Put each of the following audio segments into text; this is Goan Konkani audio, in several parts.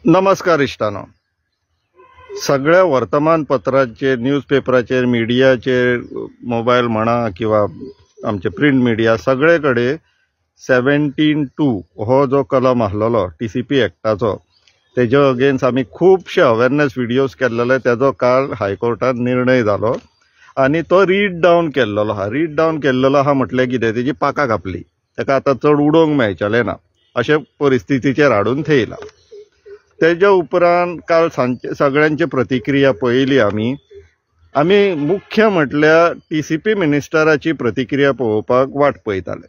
नमस्कार इश्टानो, सगळ्या वर्तमानपत्रांचेर, न्यूजपेपराचेर, मिडियाचेर, मोबायल म्हणा किंवा आमचे प्रिंट मिडिया सगळे कडेन 17(2) हो जो कलम आसलेलो TCP एक्टाचो, तेजे अगेन्स्ट आमी खुबशे अवेरनेस व्हिडियोज केल्लेले. तेजो काल हायकोर्टान निर्णय जालो आनी तो रीड डावन केल्लो आहा. रीड डावन केल्लो आहा म्हटल्यार कितें, तेजी पाकां कापली, ताका आतां चड उडोवंक मेळचेलें ना अशे परिस्थितीचेर हाडून थेयला. तेज्या उपरांत काल सांजचे सगळ्यांची प्रतिक्रिया पळयली आमी. आमी मुख्य म्हटल्यार TCP मिनिस्टराची प्रतिक्रिया पळोवपाक वाट पळयताले,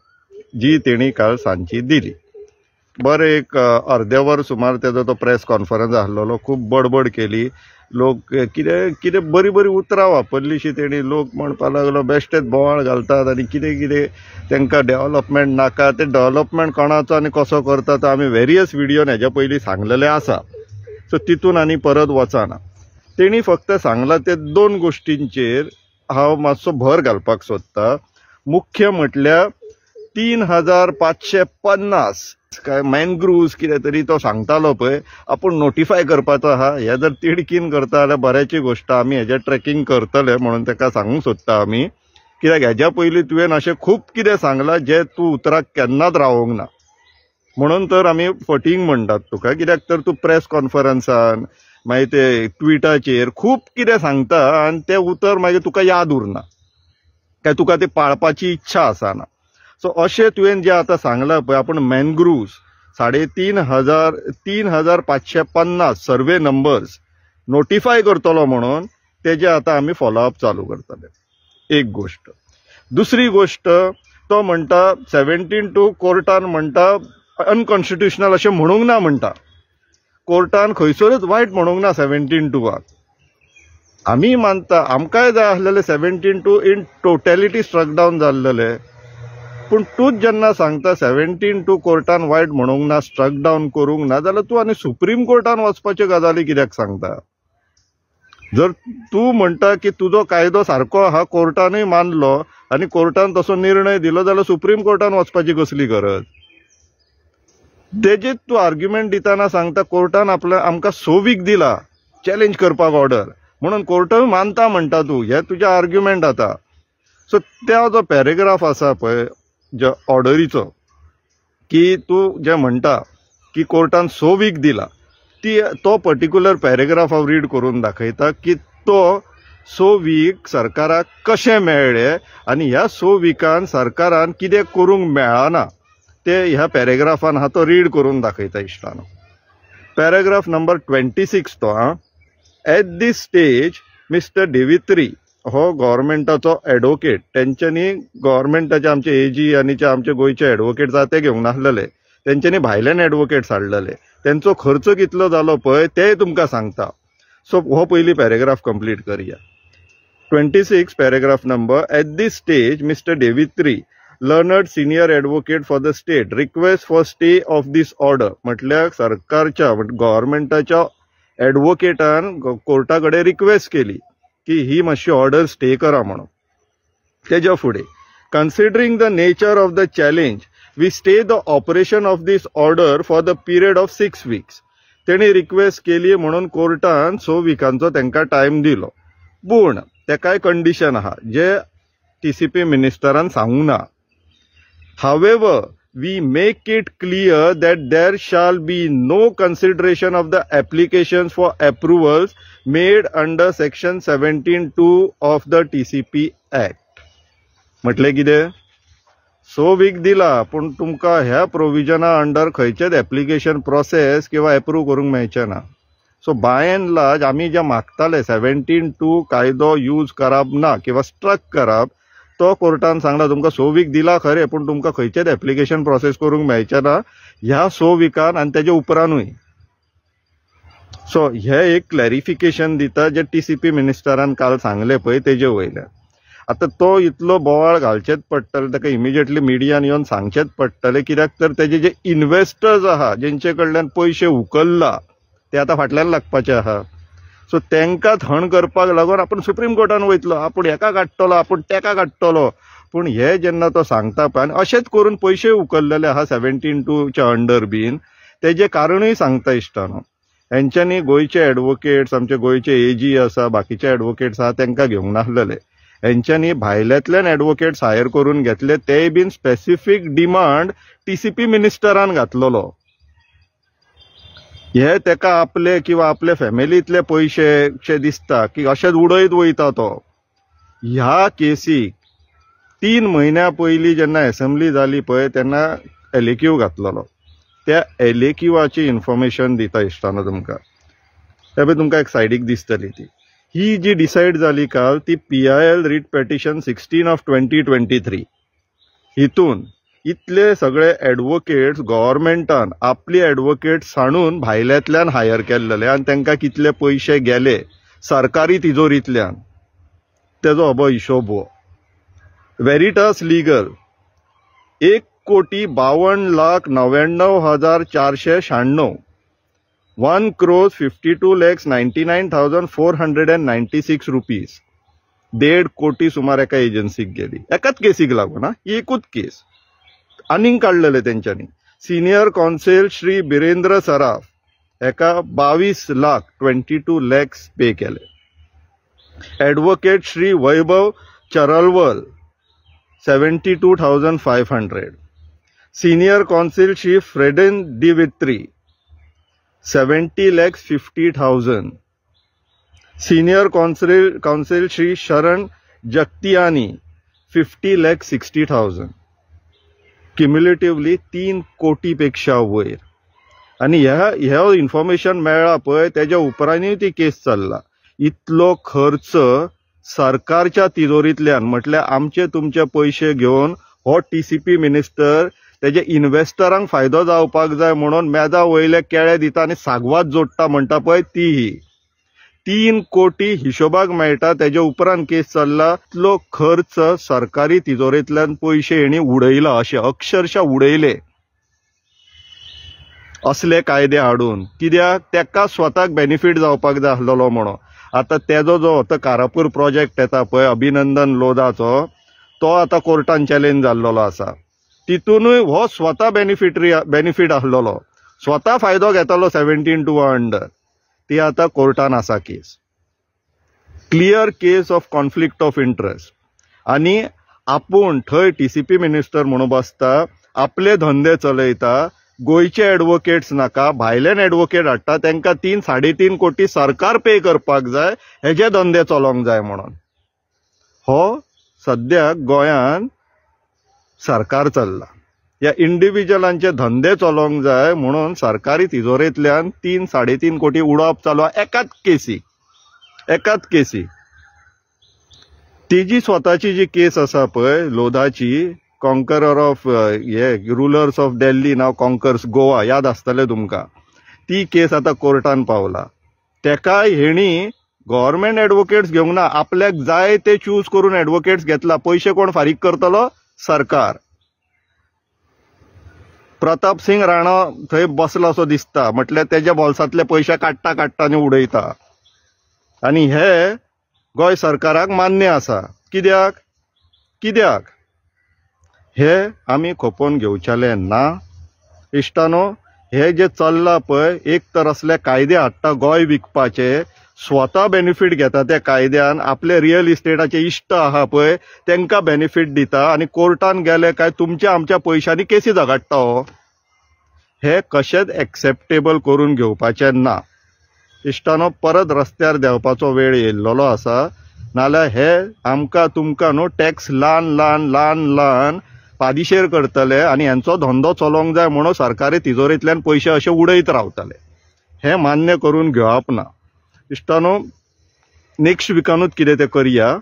जी तेणी काल सांजची दिली. बरें, एक अर्दे वर सुमार तेजो तो प्रेस कॉन्फरन्स आसलेलो. खूब बडबड केली, लोक कितें कितें बरीं बरीं उतरां वापरलीशी तेणी. लोक म्हणपाक लागलो बेश्टेच बोवाळ घालतात आनी कितें कितें तांकां डेवलपमेंट नाका. ते डेवलपमेंट कोणाचो आनी कसो करता तो आमी वेरियस व्हिडियोन हेज्या पयलीं सांगलेलें आसा, सो तितून आनी परत वचना. तेणी फक्त सांगलां ते दोन गोश्टींचेर हांव मातसो भर घालपाक सोदता. मुख्य म्हटल्यार 3550 काय मॅनग्रुव्स कितें तरी तो सांगतालो पळय, आपूण नोटिफाय करपाचो आहा. हे जर तिडकीन करता जाल्यार बऱ्याची गोश्ट, आमी हेजें ट्रेकिंग करतले म्हणून ताका सांगूंक सोदता आमी. कित्याक हेज्या पयलीं तुवें अशें खूब कितें सांगलां जें तूं उतराक केन्नाच रावोंक ना, म्हणून तर आमी फटींग म्हणटात तुका. कित्याक तर तूं प्रेस कॉन्फरन्सान मागीर ते ट्विटाचेर खूब कितें सांगता आनी तें उतर मागीर तुका याद उरना, काय तुका ते पाळपाची इच्छा आसना. सो अशें तुवें जें आतां सांगलां पळय, आपूण मॅनग्रुव्स 3550 सर्वे नंबर्स नोटिफाय करतलो म्हणून, तेजें आतां आमी फॉलोअप चालू करतले. एक गोश्ट. दुसरी गोश्ट, तो म्हणटा 17(2) कोर्टान म्हणटा अनकॉन्स्टिट्युशनल अशें म्हणूंक ना, म्हणटा कोर्टान खंयसरूच वायट म्हणूंक ना 17(2). आमी मानता, आमकांय जाय आसलेलें 17(2) इन टोटॅलिटी स्ट्रक डावन जाल्लेलें, पूण तूंच जेन्ना सांगता 17(2) कोर्टान वायट म्हणूंक ना, स्ट्रक डावन करूंक ना, जाल्यार तूं आनी सुप्रीम कोर्टान वचपाच्यो गजाली कित्याक सांगता? जर तूं म्हणटा की तुजो कायदो सारको आहा, कोर्टानूय मानलो आनी कोर्टान तसो निर्णय दिलो, जाल्यार सुप्रीम कोर्टान वचपाची कसली गरज? तेजेच तूं आर्ग्युमेंट दितना सांगता कोर्टान आपल्या आमकां 6 वीक दिला चॅलेंज करपाक ऑर्डर, म्हणून कोर्टूय मानता म्हणटा तूं, हें तुजें आर्ग्युमेंट आतां. सो त्या जो पॅरेग्राफ आसा पळय जे ऑर्डरीचो, की तूं जें म्हणटा की कोर्टान 6 वीक दिला, ती तो पर्टिक्युलर पॅरेग्राफ हांव रीड करून दाखयता की तो 6 वीक सरकाराक कशें मेळ्ळें आनी ह्या 6 विकान सरकारान कितें करूंक मेळना ते ह्या पॅरेग्राफान हांव तो रीड करून दाखयता इश्टानो. पॅरेग्राफ नंबर 26 तो आं. एट these stage mister डेवित्री हो गव्हर्मेंटाचो एडवोकेट, तेंच्यांनी गव्हर्मेंटाचे आमचे AG आनी जे आमचे गोंयचे एडवोकेट आसा ते घेवंक नासलेले, तेंच्यांनी भायल्यान एडवोकेट्स हाडलेले. तेंचो खर्च कितलो जालो पळय तेय तुमकां सांगता. सो हो पयलीं पॅरेग्राफ कंप्लीट करया. 26 paragraph number, at this stage mister Devitre learned senior advocate for the state request for stay of this order. म्हटल्यार सरकारच्या गव्हर्मेंटाच्या एडवोकेटान कोर्टा कडेन रिक्वेस्ट केली की ही मातशी ऑर्डर स्टे करा म्हणून. तेज्या फुडें, considering the nature of the challenge we stay the operation of this order for the period of 6 weeks. तेणी रिक्वेस्ट केली म्हणून कोर्टान 6 विकांचो तांकां टायम दिलो, पूण तेकाय कंडिशन आहा जे TCP मिनिस्टरान सांगूंक ना. However, we make it clear that there shall be no consideration of the applications for approvals made under section 17(2) of the TCP Act. म्हटलें कितें, 6 वीक दिला पूण तुमकां ह्या प्रोविजना अंडर खंयचेच एप्लिकेशन प्रोसेस किंवा एप्रूव करूंक मेळचें ना. सो बाय एंड लार्ज आमी जे मागताले 17(2) कायदो यूज करप ना किंवा स्ट्रक करप, तो कोर्टान सांगला तुमकां 6 वीक दिला खरें, पूण तुमकां खंयचेच एप्लिकेशन प्रोसेस करूंक मेळचें ना ह्या 6 विकान आनी तेजे उपरांतूय. सो हे एक क्लॅरिफिकेशन दिता जे TCP मिनिस्टरान काल सांगलें पळय तेजे वयल्यान. आतां तो इतलो बोवाळ घालचेच पडटले, ताका इमिजिएटली मिडियान येवन सांगचेच पडटलें, कित्याक तर तेजे जे इन्वेस्टर्स आहा जेंचे कडल्यान पयशे उखल्ला ते आतां फाटल्यान लागपाचे आहा. सो तांकां थंड करपाक लागून आपूण सुप्रीम कोर्टान वयतलो, आपूण हेका काडटलो, आपूण तेका काडटलो, पूण हे जेन्ना तो सांगता पळय आनी अशेंच करून पयशे उखल्लेले आहा 17(2) अंडर बीन, तेजें कारणूय सांगता इश्टानो. हेंच्यांनी गोंयचे एडवोकेट्स, आमचे गोंयचे एजी आसा, बाकीचे एडवोकेट्स आहा तांकां घेवंक नासलेले. हेंच्यांनी भायल्यांतल्यान एडवोकेट्स हायर करून घेतले, तेय बीन स्पेसिफीक डिमांड टीसीपी मिनिस्टरान घातलेलो. हे तेका आपले किंवा आपले फॅमिलींतले पयशे शे दिसता की अशेंच उडयत वयता तो. ह्या केसीक 3 म्हयन्या पयलीं जेन्ना एसेंब्ली जाली पळय तेन्ना एलएक्यू घातलेलो. त्या एलएक्यूची इन्फॉर्मेशन दिता इश्टानो तुमकां, त्या पळय तुमकां एक सायडीक दिसतली ती. ही जी डिसायड जाली काल ती PIL writ petition 16 of 2023. हितून इतले सगळे एडवोकेट्स गव्हर्मेंटान आपली एडवोकेट्स हाणून भायल्यांतल्यान हायर केल्लेले आनी तांकां कितले पयशे गेले सरकारी तिजोरींतल्यान तेजो हो हिशोब. हो वेरिटास लिगल 1,52,99,496, 1,52,99,496 रुपीज, 1.5 कोटी सुमार एका एजन्सीक गेली एकाच केसीक लागून. ही एकूच केस आनीक काडलेले तेंच्यांनी. सिनियर कॉन्सेल श्री बिरेंद्र सराफ एका 22 लाख 22 लॅक्स पे केले. Advocate Shri Vaibhav Charalwal 72,500. Senior counsel Shri Freden Divitri 70,50,000. Senior counsel Shri Sharan Jagtiani 50,60,000. Cumulatively 3 कोटी पेक्षा वयर. आनी ह्या इन्फॉर्मेशन मेळ्ळा पळय तेज्या उपरांतूय ती केस चल्ला. इतलो खर्च सरकारच्या तिजोरींतल्यान, म्हटल्यार आमचे तुमचे पयशे घेवन हो टीसीपी मिनिस्टर तेजे इन्वेस्टरांक फायदो जावपाक जाय म्हणून मेजा वयले केळे दिता आनी सागवात जोडटा म्हणटा पळय ती ही 3 कोटी हिशोबाक मेळटा. तेजे उपरांत केस चल्ला. इतलो खर्च सरकारी तिजोरेंतल्यान पयशे हेणी उडयला, अशे अक्षरशः उडयले असले कायदे हाडून. कित्याक तेका स्वताक बेनिफीट जावपाक जाय आसलेलो म्हणून. आतां तेजो जो आतां कारापूर प्रोजेक्ट येता पळय अभिनंदन लोधाचो, तो आतां कोर्टान चॅलेंज जाल्लेलो आसा. तितूनय हो स्वता बेनिफीट आसलेलो, स्वता फायदो घेतालो 17(2) अंडर. ती आतां कोर्टान आसा case. Clear case of conflict of interest. आनी आपूण थंय टीसीपी मिनिस्टर म्हणून बसता, आपले धंदे चलयता, गोंयचे एडवोकेट्स नाका, भायल्यान एडवोकेट हाडटा, तांकां 3 3.5 कोटी सरकार पे करपाक जाय, हेजे धंदे चलोवंक जाय म्हणून. हो सद्याक गोंयान सरकार चल्ला. ह्या इंडिव्हिज्युअलांचे धंदे चलोवंक जाय म्हणून सरकारी तिजोरेंतल्यान 3 3.5 कोटी उडोवप चालू एकाच केसीक, एकाच केसीक. तेजी स्वताची जी केस आसा पळय लोधाची, कॉन्करर ऑफ हे rulers of Delhi now conquers Goa, याद आसतलें तुमकां. ती केस आतां कोर्टान पावला. तेकाय हेणी गव्हर्मेंट एडवोकेट्स घेवंक ना, आपल्याक जाय ते चूज करून एडवोकेट्स घेतला. पयशे कोण फारीक करतलो? सरकार. प्रताप सिंग राणा थंय बसला असो दिसता, म्हटल्यार तेज्या बोल्सांतले पयशे काडटा काडटा आनी उडयता. आनी हे गोंय सरकाराक मान्य आसा. कित्याक? कित्याक हे आमी खपोवन घेवचेले ना इश्टानो. हे जे चल्ला पळय, एक तर असले कायदे हाडटा गोंय विकपाचे, स्वता बेनिफीट घेता त्या कायद्यान, आपले रियल इस्टेटाचे इश्ट आहा पळय तांकां बेनिफीट दिता आनी कोर्टान गेले काय तुमच्या आमच्या पयशांनी केसी झगडटा. हो हे कशेंच एक्सेप्टेबल करून घेवपाचें ना इश्टानो. परत रस्त्यार देंवपाचो वेळ येयल्लो आसा, नाल्यार हे आमकां तुमकां न्हू टॅक्स ल्हान ल्हान ल्हान ल्हान पादिशेर करतले आनी हेंचो धंदो चलोवंक जाय म्हणून सरकारी तिजोरेंतल्यान पयशे अशे उडयत रावतले. हें मान्य करून घेवप ना इश्टानो. नेक्स्ट विकानूच कितें तें करया,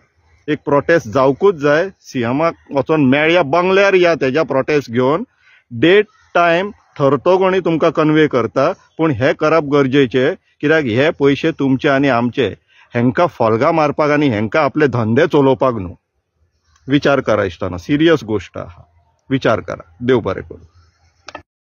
एक प्रोटेस्ट जावकूच जाय. सीएमाक वचोन मेळया, बंगल्यार या तेज्या प्रोटेस्ट घेवन. डेट टायम ठरतो कोणी तुमकां कन्वे करता, पूण हें करप गरजेचें. कित्याक हे पयशे तुमचे आनी आमचे, हेंकां फोल्गां मारपाक आनी हेंकां आपले धंदे चलोवपाक न्हू. विचार करा इश्टानो, सिरियस गोश्ट आहा, विचार करा. देव बरें करूं.